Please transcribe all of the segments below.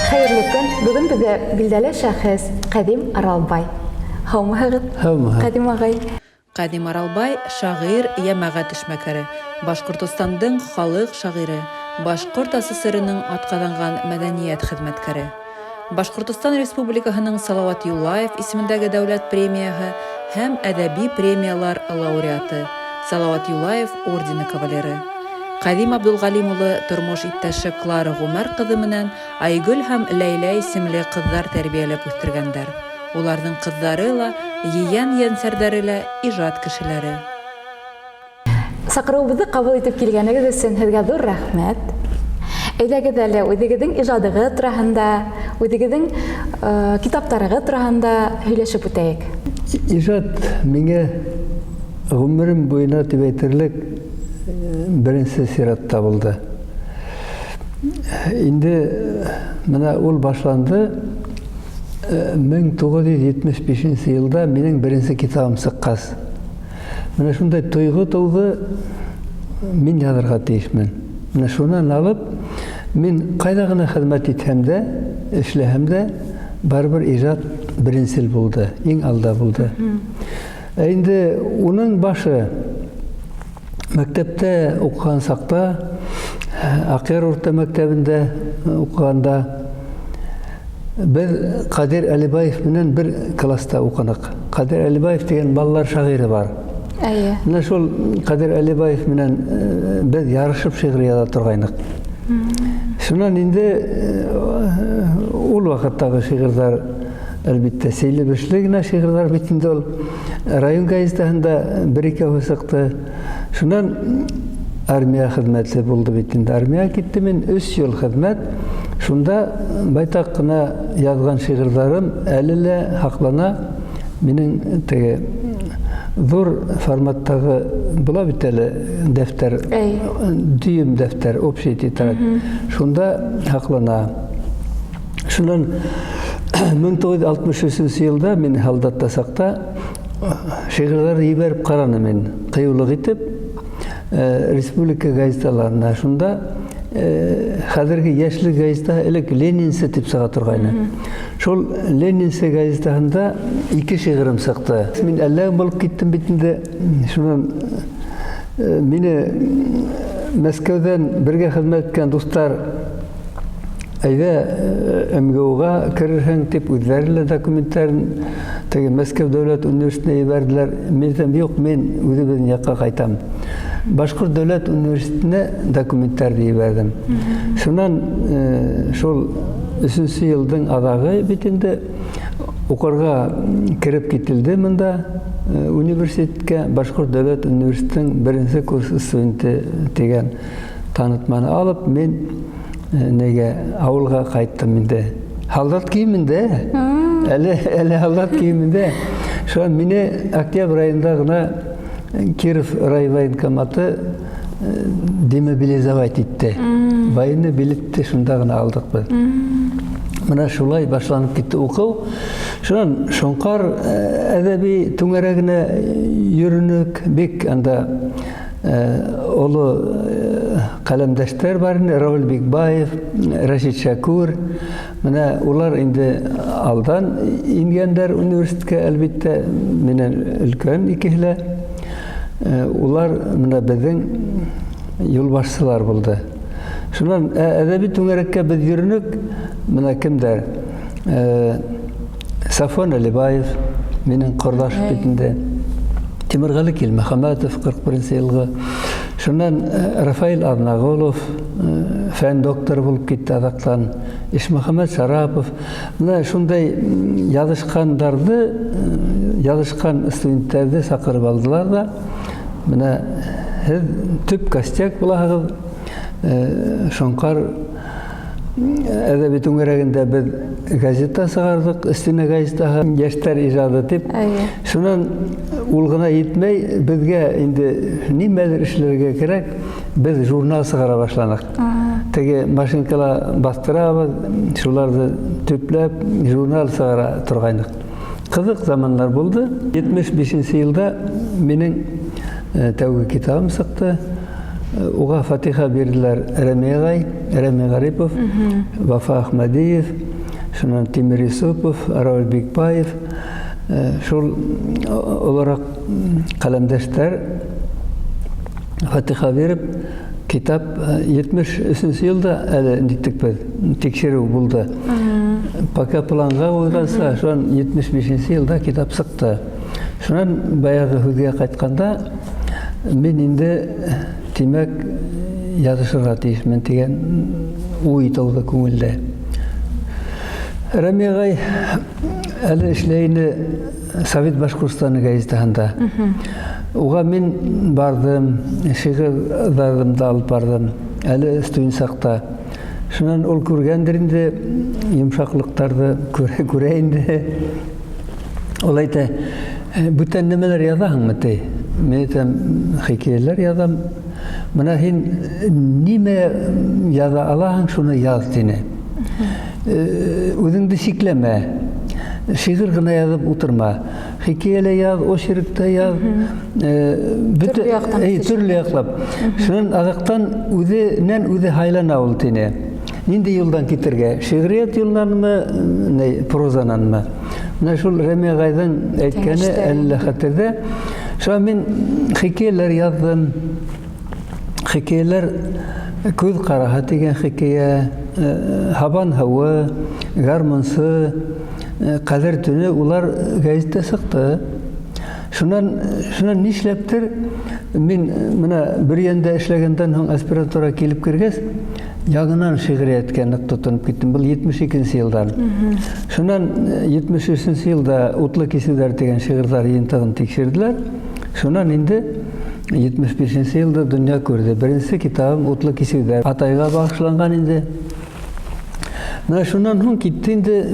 Хәйерле көн. Бөгөн беҙҙә билдәле шәхес Ҡәҙим Аралбай. Һаумыһығыҙ? Һаумыһығыҙ. Ҡәҙим ағай. Ҡәҙим Аралбай шағир, йәмәғәт эшмәкәре, Башҡортостандың халыҡ шағиры, Башҡорт АССР-ының атҡаҙанған мәҙәниәт хеҙмәткәре. Башҡортостан Республикаһының Салауат Юлаев исемендәге дәүләт премияһы һәм әҙәби премиялар лауреаты, Салауат Юлаев ордены кавалеры. Ҡәҙим Абдулғалим улы тормош иптәше Клара Ғүмәр ҡыҙы менән Айгөл һәм Ләйлә исемле ҡыҙҙар тәрбиәләп үҫтергәндәр. Уларҙың ҡыҙҙары ла, ейән-ейәнсәрҙәре лә ижад кешеләре. Саҡырыуыбыҙҙы ҡабул итеп килгәнегеҙ өсөн һеҙгә ҙур рәхмәт. Әйҙәгеҙ әле үҙегеҙҙең ижадығыҙ тураһында, үҙегеҙҙең китаптарығыҙ тураһында һөйләшеп үтәйек. Ижад миңә ғүмерем буйына тип әйтерлек беренсе сиратта булды. Инде мына ул башланды 1975 йылда минең беренсе китабым сыҡҡас. Менә шундай тойғо тыуҙы, мин яҙырға тейешмен. Менә шунан алып, мин ҡайҙа ғына хеҙмәт итһәм дә, эшләһәм дә, барыбер ижад беренсел булды, иң алда булды. Ә инде уның башы мәктәптә уҡыған саҡта, Аҡъяр урта мәктәбендә уҡығанда беҙ Ҡадир Әлибаев менән бер класста уҡыныҡ. Ҡадир Әлибаев тигән балалар шағиры бар. Әйе. Менә шул Ҡадир Әлибаев менән беҙ ярышып шиғыр яҙа торғайныҡ. Шунан инде ул ваҡыттағы шиғырҙар, әлбиттә, сейле-бешле генә шиғырҙар бит инде ул. Район газетаһында бер икәүһе сыҡты. Шунан армия хеҙмәте булды бит инде. Армияға киттем мин, 3 йыл хеҙмәт. Шунда байтаҡ ҡына яҙған шиғырҙарым әле лә һаҡлана. Минең теге ҙур форматтағы була бит әле дәфтәр, дөйөм дәфтәр, общий тетрадь. Шунда һаҡлана. Шунан 1963 йылда мин һалдатта саҡта шиғырҙарҙы ебәреп ҡараным мин, ҡыйыулыҡ итеп, республика газеталарына. Шунда хәҙерге Йәшлек газетаһы элек Ленинсы тип сыға торғайны. Шул Ленинсы газетаһында 2 шиғырым сыҡты. Мин әллә булып киттем бит инде. Шунан мине Мәскәүҙән бергә хеҙмәт иткән дуҫтар әйҙә МГУға керерһең тип үҙҙәре лә документтарын теге Мәскәү дәүләт университетына ебәрҙеләр. Мин әйтәм, юҡ, мин үҙебеҙҙең яҡҡа ҡайтам. Башҡорт дәүләт университетына документтарҙы ебәрҙем. Шунан шул 3-нсө йылдың аҙағы бит инде уҡырға кереп кителде мында университетҡа, Башҡорт дәүләт университетының беренсе курс студенты тигән танытманы алып, мин нигә ауылға ҡайттым инде. Һалдат кейемендә. Әле һалдат кейемендә. Шунан мине октябрь айында ғына Киров райвоенкоматы демобилизовать итте. Военный билетте шунда ғына алдыҡ беҙ. Мына шулай башланып китте уҡыу. Шунан Шоңҡар әҙәби түңәрәгенә йөрөнөк, бик анда оло ҡәләмдәштәр бар ине, Рауил Бикбаев, Рәшит Шәкүр. Мына улар инде алдан ингәндәр университетҡа, әлбиттә, минән өлкән икеһе лә. Улар мына беҙҙең юлбашсылар булды. Шунан әҙәби түңәрәккә беҙ йөрөнөк, мына кемдәр? Сафуан Әлибаев, минең ҡорҙаш бит инде. Тимерғәле Килмөхәмәтов, 41 йылғы. Шунан Рафаил Аҙнағолов, фән докторы булып китте аҙаҡтан. Ишмөхәмәт Шарапов. Мына шундай яҙышҡандарҙы, яҙышҡан студенттәрҙе саҡырып алдылар ҙа, мына һеҙ төп костяк булаһығыҙ. Шоңҡар әҙәби түңәрәгендә беҙ газета сығарҙыҡ, Стена газетаһы, Йәштәр ижады тип. Шунан ул ғына етмәй, беҙгә инде нимәлер эшләргә кәрәк, беҙ журнал сығара башланыҡ. Теге машинкала баҫтырабыҙ, шуларҙы төпләп журнал сығара торғайныҡ. Ҡыҙыҡ замандар булды. 75 йылда минең тәүге китабым сыҡты. Уға фатиха бирҙеләр Рәми ағай, Рәми Ғарипов, Вафа Әхмәдиев, шунан Тимер Юсупов, Рауль Бикбаев, шул олораҡ ҡәләмдәштәр фатиха биреп, китап 73 йылда әле ниттек беҙ, тикшереү булды. Пока планға ҡуйғанса, шунан 75 йылда китап сыҡты. Шунан баяғы һүҙгә ҡайтҡанда, мин инде, тимәк, яҙышырға тейешмен тигән уй тыуҙы күңелдә. Рәми ағай әле эшләй ине Совет Башҡортостаны газетаһында. Уға мин барҙым, шиғырҙарымды алып барҙым, әле студент саҡта. Шунан ул күргәндер инде йомшаҡлыҡтарҙы, күрә инде. Ул әйтә, бүтән нәмәләр яҙаһыңмы, ти? Мин әйтәм, хикәйәләр яҙам. Бына һин нимә яҙа алаһың, шуны яҙ, тине. Үҙеңде сикләмә. Шиғыр ғына яҙып ултырма. Хикәйә лә яҙ, очерк та яҙ. Төрлө яҡтан. Төрлө яҡлап. Шунан аҙаҡтан үҙенән үҙе һайлана ул, тине. Ниндәй юлдан китергә? Шиғриәт юлынанмы, прозананмы? Менә шул Рәми ағайҙың әйткәне әле хәтерҙә. Шуға мин хикәйәләр яҙҙым. Хикәйәләр Күҙ ҡараһы тигән хикәйә, Һабан һыуы, Гармунсы, Ҡәҙер төнө, улар гәзиттә сыҡты. Шунан нишләптер мин менә Бөрйәндә эшләгәндән һуң аспирантура килеп кергәс, яңынан шиғриәткә ныҡ тотоноп киттем. Был 72 йылдан. Шунан 73 йылда Утлы кисеүҙәр тигән шиғырҙар йыйынтығын тикшерҙеләр. Шунан инде 75 йылда донъя күрҙе. Беренсе китабым Утлы кисеүҙәр. Атайға бағышланған инде. Менә шунан һуң китте инде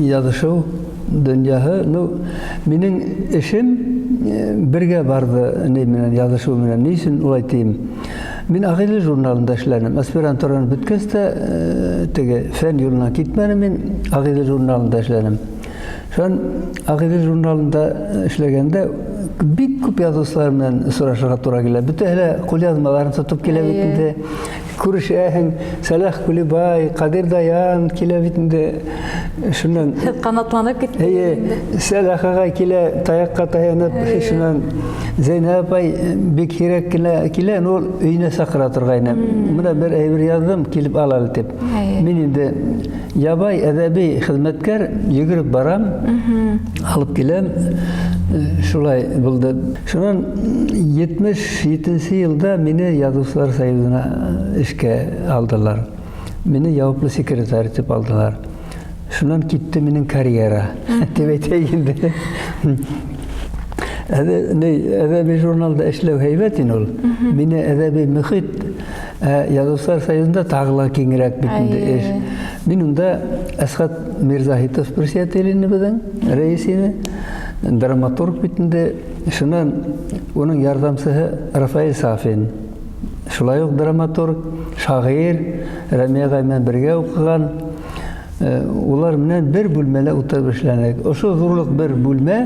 яҙышыу донъяһы. Ну, минең эшем бергә барҙы ни менән, яҙышыу менән. Ни өсөн улай тием? Мин Ағиҙел журналында эшләнем. Аспирантураны бөткәс тә, теге фән юлынан китмәнем мин, Ағиҙел журналында эшләнем. Шунан Ағиҙел журналында эшләгәндә бик күп яҙыусылар менән осрашырға тура килә. Бөтәһе лә ҡулъяҙмаларын тотоп килә бит инде. Күрешәһең, Сәләх Күлебай, Ҡадир Даян килә бит инде. Шунан ҡанатланып китте. Эйе, Сәләх ағай килә, таяҡҡа таянып, шунан Зәйнәб апай бик һирәк кенә килә, ул өйөнә саҡыра торғайны. Бына бер әйбер яҙҙым, килеп ал әле тип. Мин инде ябай әҙәби хеҙмәткәр, йүгереп барам, алып киләм. Шулай булды. Шунан 77 йылда мине Яҙыусылар союзына эшкә алдылар. Мине яуаплы секретарь итеп алдылар. Шунан китте минең карьера, тип әйтәйек инде. Әҙәби журналда эшләү һәйбәт инде ул. Мине әҙәби мөхит, Яҙыусылар союзында тағы ла киңерәк бит инде эш. Мин унда Әсхәт Мирзаһитов председатель ине беҙҙең, рәйес ине, драматург бит инде. Шунан уның ярҙамсыһы Рафаэль Сафин. Шулай уҡ драматург, шағир, Рәми ағай менән бергә уҡыған. Улар менән бер бүлмәлә ултырып эшләнек. Ошо ҙурлыҡ бер бүлмә,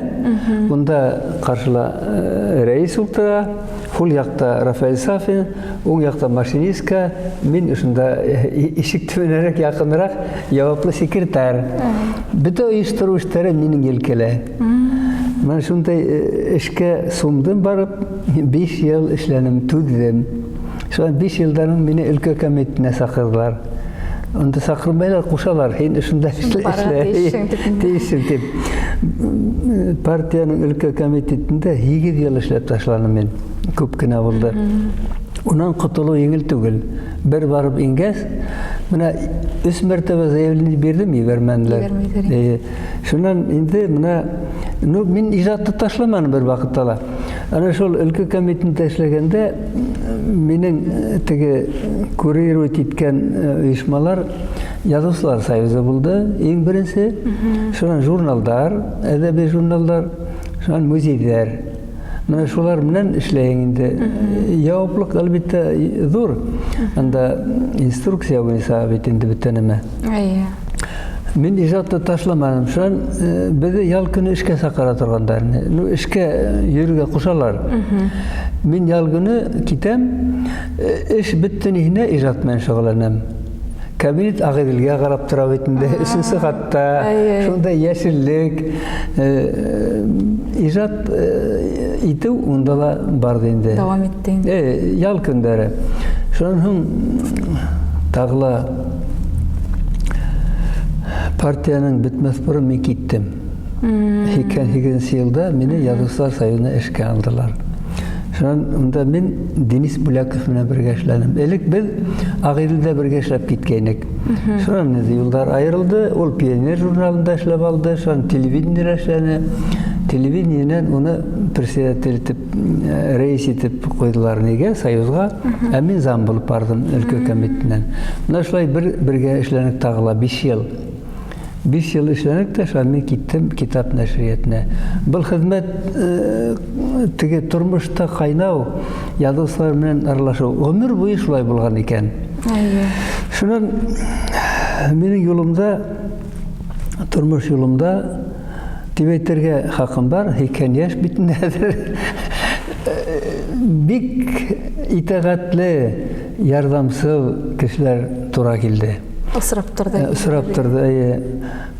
унда ҡаршыла рәйес ултыра, һул яҡта Рафаэль Сафин, уң яҡта машинистка, мин ошонда ишек төбөнәрәк яҡыныраҡ яуаплы секретарь. Бөтә ойоштороу эштәре минең елкәлә. Мин шундай эшкә сумдым барып, 5 йыл эшләнем, түҙҙем. Шунан 5 йылдан һуң мине өлкә комитетенә саҡырҙылар. Унда саҡырмайлар, ҡушалар, һин ошонда эшлә, тейешһең тип. Партияның өлкә комитетында 8 йыл эшләп ташланым мин. Күп кенә булды. Унан ҡотолоу еңел түгел. Бер барып ингәс, менә 3 мәртәбә заявление бирҙем, ебәрмәнеләр. Шунан инде менә, ну, мин ижадты ташламаным бер ваҡытта ла. Ана шул өлкә комитетында эшләгәндә минең теге курировать иткән ойошмалар Яҙыусылар союзы булды иң беренсе. Шунан журналдар, әҙәби журналдар, шунан музейҙәр. Менә шулар менән эшләйең инде. Яуаплыҡ әлбиттә ҙур. Анда инструкция буйынса бит инде бөтә нәмә. Эйе. Мин ижадты ташламаным. Шунан беҙҙе ял көнө эшкә саҡыра торғандар. Ну, эшкә йөрөргә ҡушалар. Мин ял көнө китәм, эш бөттө ниһенә ижад менән шөғөлләнәм. Кабинет Ағиҙелгә ҡарап тора бит инде, өсөнсө ҡатта, шунда йәшеллек, ижад итеү унда ла барҙы инде. Дауам итте инде. Ял көндәре. Шунан һуң тағы ла партияның бөтмәҫ борон мин киттем. 88 йылда мине Яҙыусылар союзына эшкә алдылар. Шунан унда мин Денис Буляков менән бергә эшләнем. Элек беҙ Ағиҙелдә бергә эшләп киткәйнек. Шунан инде юлдар айырылды. Ул Пионер журналында эшләп алды, шунан телевидениелә эшләне. Телевидениенән уны председатель итеп, рәис итеп ҡуйҙылар нигә, союзға. Ә мин зам булып барҙым өлкә комитетенән. Менә шулай бергә эшләнек тағы ла 5 йыл. 5 йыл эшләнек тә, шунан мин киттем китап нәшриәтенә. Был хеҙмәт теге тормошта ҡайнау, яҙыусылар менән аралашыу ғүмер буйы шулай булған икән. Шунан минең юлымда, тормош юлымда тип әйтергә хаҡым бар, 80 йәш бит инде хәҙер. Бик итәғәтле, ярҙамсыл кешеләр тура килде. Осрап торҙо. Осрап торҙо, эйе.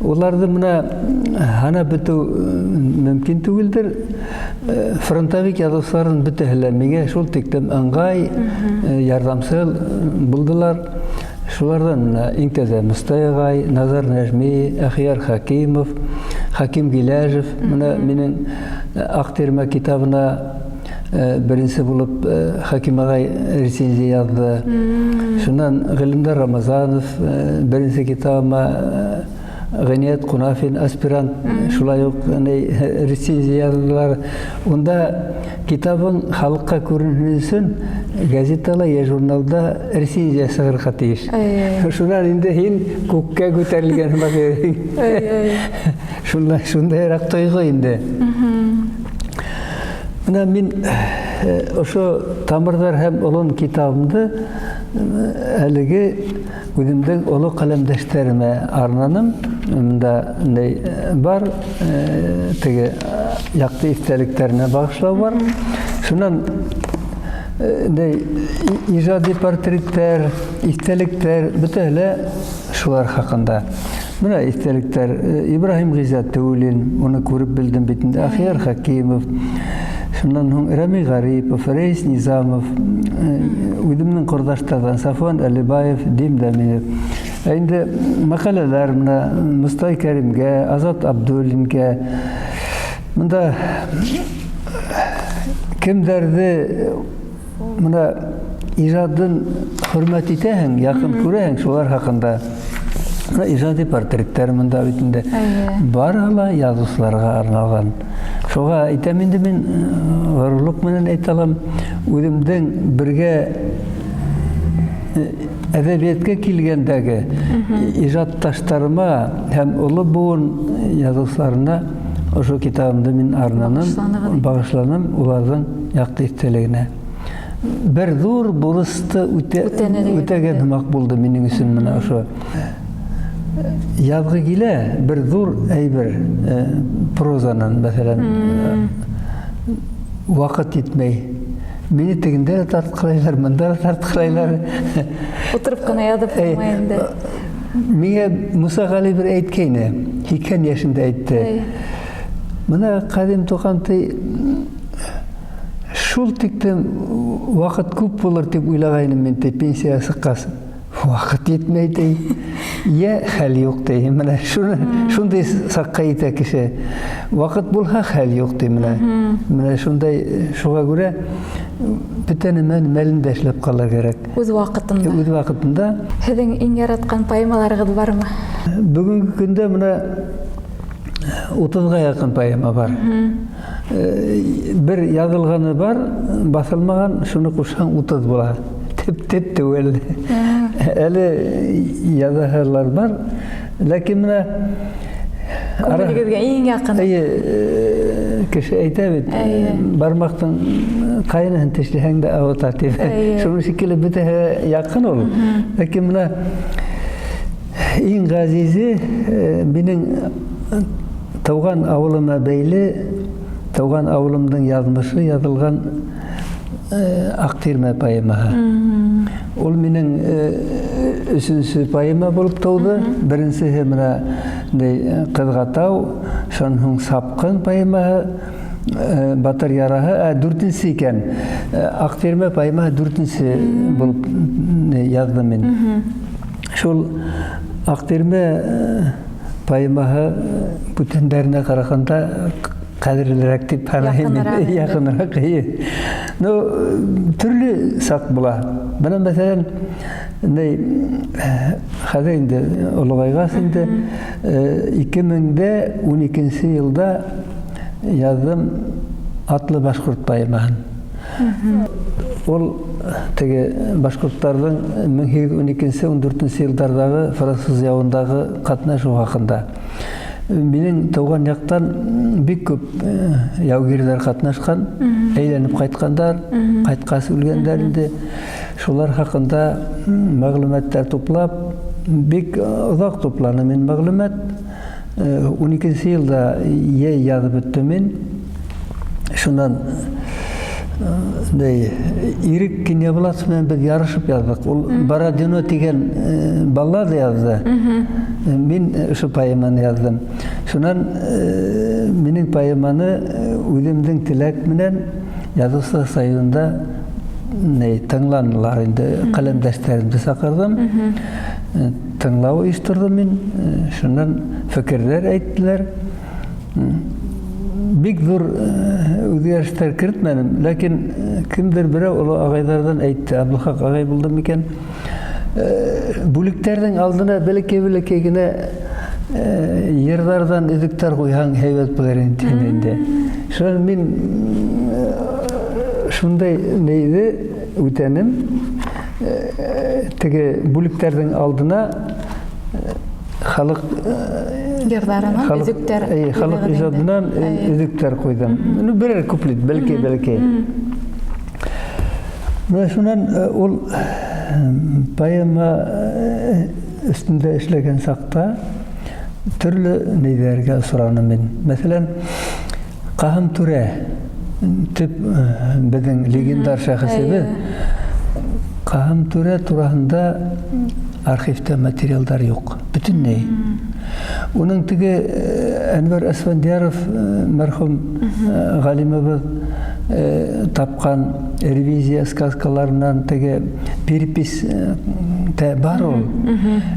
Уларҙы бына һанап бөтөү мөмкин түгелдер. Фронтовик яҙыусыларҙың бөтәһе лә миңә шул тиклем ыңғай, ярҙамсыл булдылар. Шуларҙан бына иң тәүҙә Мостай ағай, Назар Нәжми, Әхияр Хәкимов, Хәким Гиләжев. Бына минең Аҡ тирмә китабына беренсе булып Хәким ағай рецензия яҙҙы. Шунан Ғилемдар Рамазанов беренсе китабыма Ғиниәт Ҡунафин аспирант шулай уҡ рецензия яҙҙылар. Унда китабың халыҡҡа күренһен өсөн газетала йә журналда рецензия сығырға тейеш. Шунан инде һин күккә күтәрелгән һымаҡ йөрөйһөң. Шундайыраҡ тойғо инде. Бына мин ошо Тамырҙар һәм Олон китабымды әлеге үҙемдең оло ҡәләмдәштәремә арнаным. Мында ни бар, теге яҡты иҫтәлектәренә бағышлау бар. Шунан ни ижади портреттәр, иҫтәлектәр бөтәһе лә шулар хаҡында. Бына иҫтәлектәр Ибраһим Ғизәтуллин, уны күреп белдем бит инде, Әхияр Хәкимов, шунан һуң Рәми Ғарипов, Рәис Низамов, үҙемдең ҡорҙаштарҙан Сафуан Әлибаев, Дим Дәминев. Ә инде мәҡәләләр менә Мостай Кәримгә, Азат Абдуллингә. Бында кемдәрҙе бына ижадын хөрмәт итәһең, яҡын күрәһең, шулар хаҡында. Бына ижади портреттәр бында бит инде. Барыһы ла яҙыусыларға арналған. Шуға әйтәм инде мин, ғорурлыҡ менән әйтә алам, үҙемдең бергә әҙәбиәткә килгәндәге ижадташтарыма һәм оло быуын яҙыусыларына ошо китабымды мин арнаным, бағышланым уларҙың яҡты иҫтәлегенә. Бер ҙур бурысты үтәгән һымаҡ булды минең өсөн бына ошо. Яҙғы килә бер ҙур әйбер, прозанан, мәҫәлән, ваҡыт етмәй. Мине тегендә лә тартҡылайлар, мында ла тартҡылайлар. Ултырып ҡына яҙып булмай инде. Миңә Муса Ғәли бер әйткәйне, 80 йәшендә әйтте. Бына Ҡәҙим Туҡан ти, шул тиклем ваҡыт күп булыр тип уйлағайным мин ти, пенсияға сыҡҡас. Ваҡыт етмәй ти, йә хәл юҡ ти. Бына шундай саҡҡа етә кеше. Ваҡыт булһа хәл юҡ ти бына. Бына шундай, шуға күрә бөтә нәмәне мәлендә эшләп ҡалыр кәрәк. Үҙ ваҡытында. Үҙ ваҡытында. Һеҙҙең иң яратҡан поэмаларығыҙ бармы? Бөгөнгө көндә бына 30-ға яҡын поэма бар. Бер яҙылғаны бар, баҫылмаған, шуны ҡушһаң 30 була. Тип-тип түгел. Әле яҙаһылар бар, ләкин бына Күңелегеҙгә иң яҡын. Эйе, кеше әйтә бит, бармаҡтың ҡайныһын тешләһәң дә ауырта тип. Шуның шикелле бөтәһе яҡын ул. Ләкин бына Иң ғәзизе минең тыуған ауылыма бәйле, тыуған ауылымдың яҙмышы яҙылған Аҡтирмә поэмаһы. Ул минең өсөнсө поэма булып тыуҙы. Беренсеһе менә Ҡыҙғатау, шунан һуң Сапҡын поэмаһы, Батыр яраһы, ә дүртенсе икән. Аҡтирмә поэмаһы дүртенсе булып яҙҙым мин. Шул Аҡтирмә поэмаһы бүтәндәренә ҡарағанда ҡәҙерлерәк тип һанайым мин. Яҡыныраҡ. Ну, төрлө саҡ була. Бына, мәҫәлән, хәҙер инде олоғайғас инде 2012 йылда яҙҙым Атлы башҡорт поэмаһын. Ул теге башҡорттарҙың 1812-14 йылдарҙағы француз яуындағы ҡатнашыу хаҡында. Минең тыуған яҡтан бик күп яугирҙәр ҡатнашҡан, әйләнеп ҡайтҡандар, ҡайтҡас үлгәндәр инде. Шулар хаҡында мәғлүмәттәр туплап, бик оҙаҡ тупланым мин мәғлүмәт. 12 йылда йәй яҙып бөттөм мин. Шунан Ирек Киньябулатов менән беҙ ярышып яҙҙыҡ. Ул Бородино тигән баллада яҙҙы. Мин ошо поэманы яҙҙым. Шунан минең поэманы үҙемдең теләк менән Яҙыусылар союзында тыңланылар инде. Ҡәләмдәштәремде саҡырҙым. Тыңлау ойошторҙом мин. Шунан фекерҙәр әйттеләр. Бик ҙур үҙгәрештәр керетмәнем, ләкин кемдер берәү оло ағайҙарҙан әйтте, Абдулхаҡ ағай булды микән? Бүлектәрҙең алдына бәләкәй-бәләкәй генә йырҙарҙан өҙөктәр ҡуйһаң һәйбәт булыр ине инде. Шунан мин шундай нейҙе үтәнем, теге бүлектәрҙең алдына халыҡ йырҙарынан өҙөктәр, халыҡ ижадынан өҙөктәр ҡуйҙым. Ну, берәр куплет, бәлки-бәлки. Менә шунан ул поэма өҫтөндә эшләгән саҡта төрлө нейҙәргә осраным мин. Мәҫәлән, Ҡаһым Түрә, төп беҙҙең легендар шәхесебеҙ. Ҡаһым Түрә тураһында архивта материалдар юҡ, бөтөнләй. Уның теге Әнвәр Әсфәндияров мәрхүм ғалимыбыҙ тапҡан ревизия сказкаларынан теге перепись тә бар ул.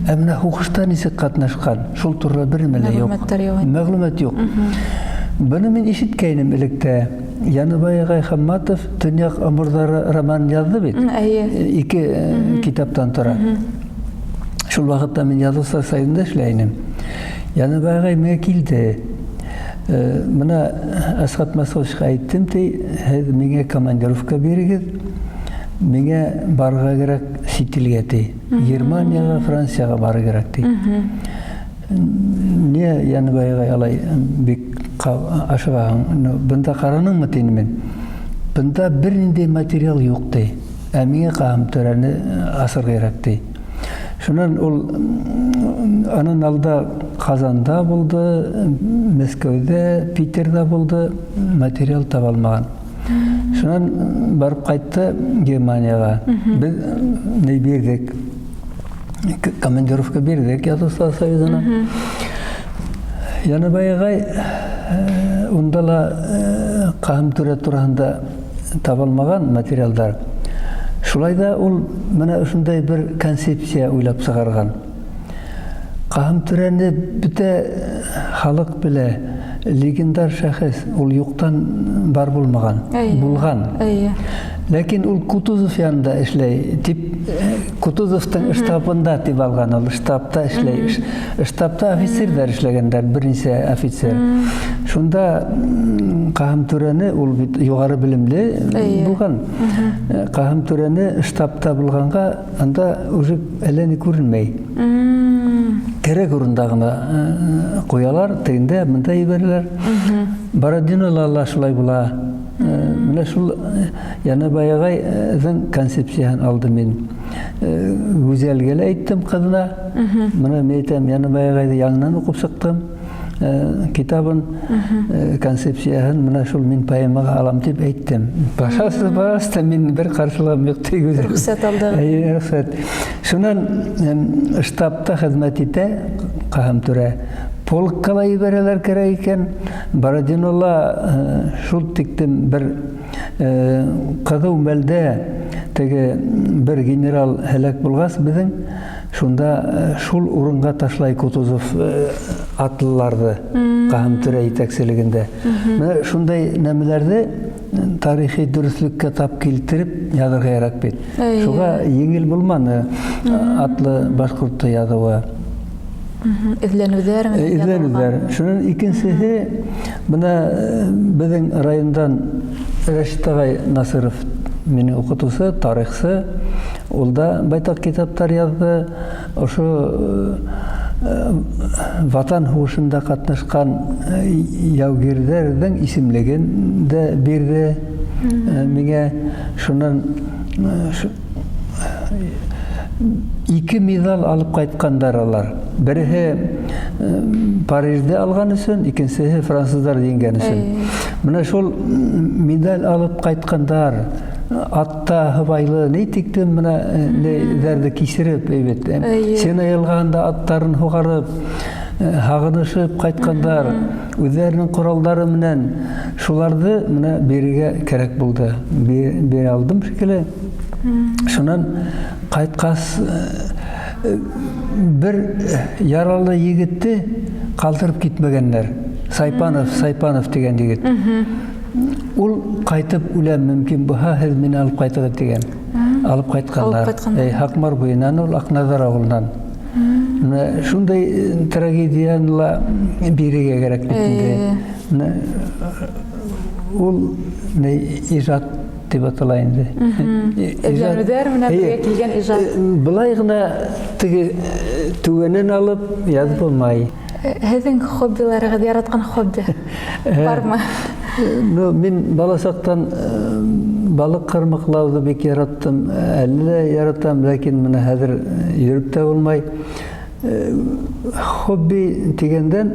Ә менә һуғышта нисек ҡатнашҡан, шул турала бер нәмә лә юҡ. Мәғлүмәт юҡ. Быны мин ишеткәйнем электә. Яныбай ағай Хамматов Төньяҡ Амурҙары романын яҙҙы бит. Ике китаптан тора. Шул ваҡытта мин Яҙыусылар союзында эшләй инем. Яныбай ағай миңә килде. Бына Әсғәт Мәсғүтовичҡа әйттем, ти, һеҙ миңә командировка бирегеҙ, миңә барырға кәрәк сит илгә, ти. Германияға, Францияға барырға кәрәк, ти. Ниә Яныбай ағай алай бик ашығаһың? Бында ҡараныңмы, тинем мин. Бында бер ниндәй материал юҡ, ти. Ә миңә Ҡаһым Түрәне асырға кәрәк, ти. Шунан ул анан алда Ҡазанда булды, Мәскәүҙә, Питерҙа булды, материал таба алмаған. Шунан барып ҡайтты Германияға. Беҙ ни бирҙек? Командировка бирҙек Яҙыусылар союзына. Яныбай ағай унда ла Ҡаһым Түрә тураһында табылмаған материалдар. Шулай ҙа ул менә ошондай бер концепция уйлап сығарған. Ҡаһым Түрәне бөтә халыҡ белә, легендар шәхес, ул юҡтан бар булмаған, булған. Ләкин ул Кутузов янында эшләй, тип Кутузовтың штабында тип алған ул, штабта эшләй. Штабта офицерҙар эшләгәндәр, бер нисә офицер. Шунда Ҡаһым Түрәне, ул бит юғары белемле булған. Ҡаһым Түрәне штабта булғанға анда уже әллә ни күренмәй. Кәрәк урында ғына ҡуялар, тегендә, бында ебәрәләр. Бородинола ла шулай була. Менә шул Янабай агайҙың концепцияһын алдым мин. Гүзәлгә лә әйттем ҡыҙына. Менә мин әйтәм, Янабай ағайҙы яңынан уҡып сыҡтым. Китабын, концепцияһын менә шул мин поэмаға алам дип әйттем. Пожалуйста, пожалуйста, мин бер ҡаршылығым юҡ ти Гүзәл. Рөхсәт алдығыҙ. Әйе, рөхсәт. Шунан штабта хеҙмәт итә Ҡаһым түрә. Полкка ла ебәрәләр кәрәк икән. Бородинола шул тиктем бер ҡыҙыу мәлдә теге бер генерал һәләк булғас беҙҙең, шунда шул урынға ташлай Кутузов атлыларҙы Ҡаһым түрә етәкселегендә. Менә шундай нәмәләрҙе тарихи дөрөҫлөккә тап килтереп яҙырға ярак бит. Шуға еңел булманы атлы башҡортто яҙыуы. Эҙләнеүҙәр менән Эҙләнеүҙәр. Шунан икенсеһе, бына беҙҙең райондан Рәшит ағай Насыров минең уҡытыусы, тарихсы. Ул да байтаҡ китаптар яҙҙы. Ошо Ватан һуғышында ҡатнашҡан яугирҙәрҙең исемлеген дә бирҙе миңә. Шунан 2 медаль алып ҡайтҡандар алар. Береһе Парижды алған өсөн, икенсеһе француздар еңгән өсөн. Менә шул медаль алып ҡайтҡандар, атта һыбайлы, ни тиклем менә нәйҙәрҙе кисереп, әйбәт. Сена йылғаһында аттарын һуғарып, һағынышып ҡайтҡандар, үҙҙәренең ҡоралдары менән шуларҙы менә бирергә кәрәк булды. Бирә алдым шикелле. Шунан ҡайтҡас бер яралы егетте ҡалдырып китмәгәндәр. Сайпанов, Сайпанов тигән егет. Ул ҡайтып үләм, мөмкин булһа, һеҙ мине алып ҡайтығыҙ тигән. Алып ҡайтҡандар. Алып ҡайтҡандар. Һаҡмар буйынан ул, Аҡназар ауылынан. Менә шундай трагедияны ла бирергә кәрәк бит инде. Менә ул ни ижад дип атала инде. Эҙләнеүҙәр менән бергә килгән ижад. Былай ғына теге түгәнен алып яҙып булмай. Һеҙҙең хоббиларығыҙ, яратҡан хобби бармы? Ну, мин бала саҡтан балыҡ ҡармаҡлауҙы бик яраттым, әле лә яратам, ләкин менә хәҙер йөрөп тә булмай. Хобби тигәндән,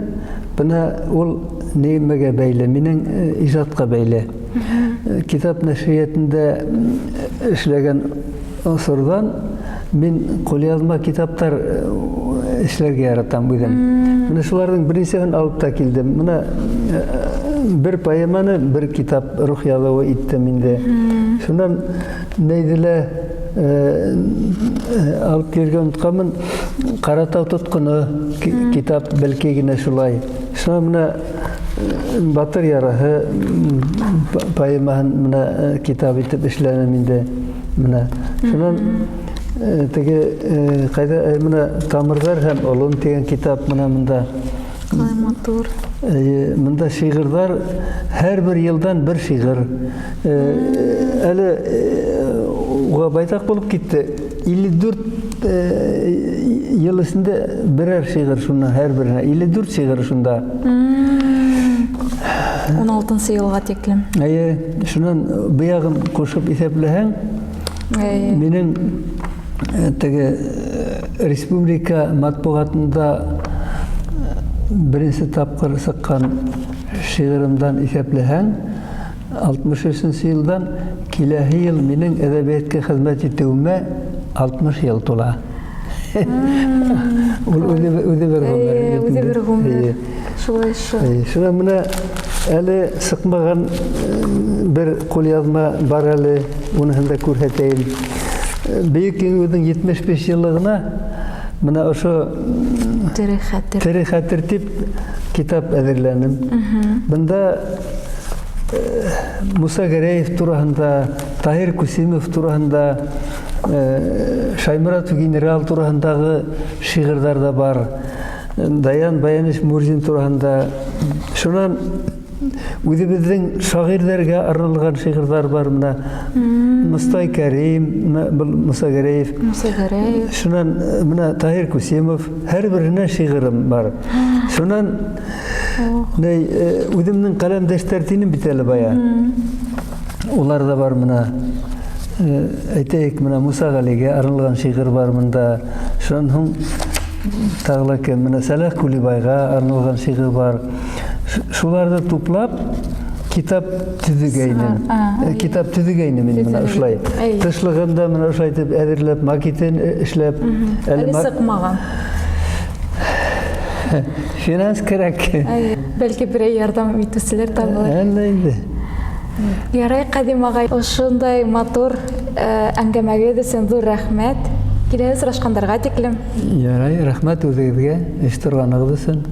бына ул нимәгә бәйле? Минең ижадҡа бәйле. Китап нәшриәтендә эшләгән осорҙан мин ҡулъяҙма китаптар эшләргә яратам үҙем. Менә шуларҙың беренсеһен алып та килдем. Менә бер поэманы бер китап рух яҙыуы иттем инде. Шунан нейҙе лә алып килергә онотҡанмын. Ҡаратау тотҡоно китап бәлки генә шулай. Шунан менә Батыр яраһы поэмаһын менә китап итеп эшләнем инде. Менә шунан теге ҡайҙа менә Тамырҙар һәм Олон тигән китап менә мында. Ҡалай матур. Мында шиғырҙар, һәр бер йылдан бер шиғыр. Әле уға байтаҡ булып китте. 54 йыл эсендә берәр шиғыр шуның һәр береһенә. 54 шиғыр шунда. 16-нсы йылға тиклем. Әйе, шунан быяғын ҡушып иҫәпләһәң, минең теге республика матбуғатында беренсе тапҡыр сыҡҡан шиғырымдан иҫәпләһәң, 63 йылдан киләһе йыл минең әҙәбиәткә хеҙмәт итеүемә 60 йыл тула. Ул үҙе бер ғүмер. Үҙе бер ғүмер. Шулай шул. Шунан менә әле сыҡмаған бер ҡулъяҙма бар әле, уныһын да күрһәтәйем. Бөйөк Еңеүҙең 75 йыллығына менә ошо Тере хәтер. Тере хәтер тип китап әҙерләнем. Бында Муса Гәрәев тураһында, Таһир Күсимов тураһында, Шаймуратов генерал тураһындағы шиғырҙар ҙа бар. Даян Баяныш Мурзин тураһында. Шунан үҙебеҙҙең шағирҙәргә арналған шиғырҙар бар менә. Мостай Кәрим, был Муса Гәрәев. Муса Гәрәев. Шунан менә Таһир Күсимов, һәр береһенә шиғырым бар. Шунан үҙемдең ҡәләмдәштәр тинем бит әле бая. Улар да бар менә. Әйтәйек, менә Муса Галигә арналган шигырь бар монда. Шуннан һуң тагы ла кем, менә Сәлах Кулибайга арналган шигырь бар. Шуларны туплап, китап төзегәйнем. Китап төзегәйнем мин менә шулай. Тышлыгын да менә шулай итеп әзерләп, макетын эшләп. Әле сыкмаган. Финанс кирәк. Бәлки берәй ярдәм итүчеләр табылыр. Әллә инде. Ярай, Кадим агай, ошондай матур әңгәмәгез өчен зур рәхмәт. Киләсе сорашкандарга тиклем. Ярай, рәхмәт үзегезгә, оештырганыгыз өчен.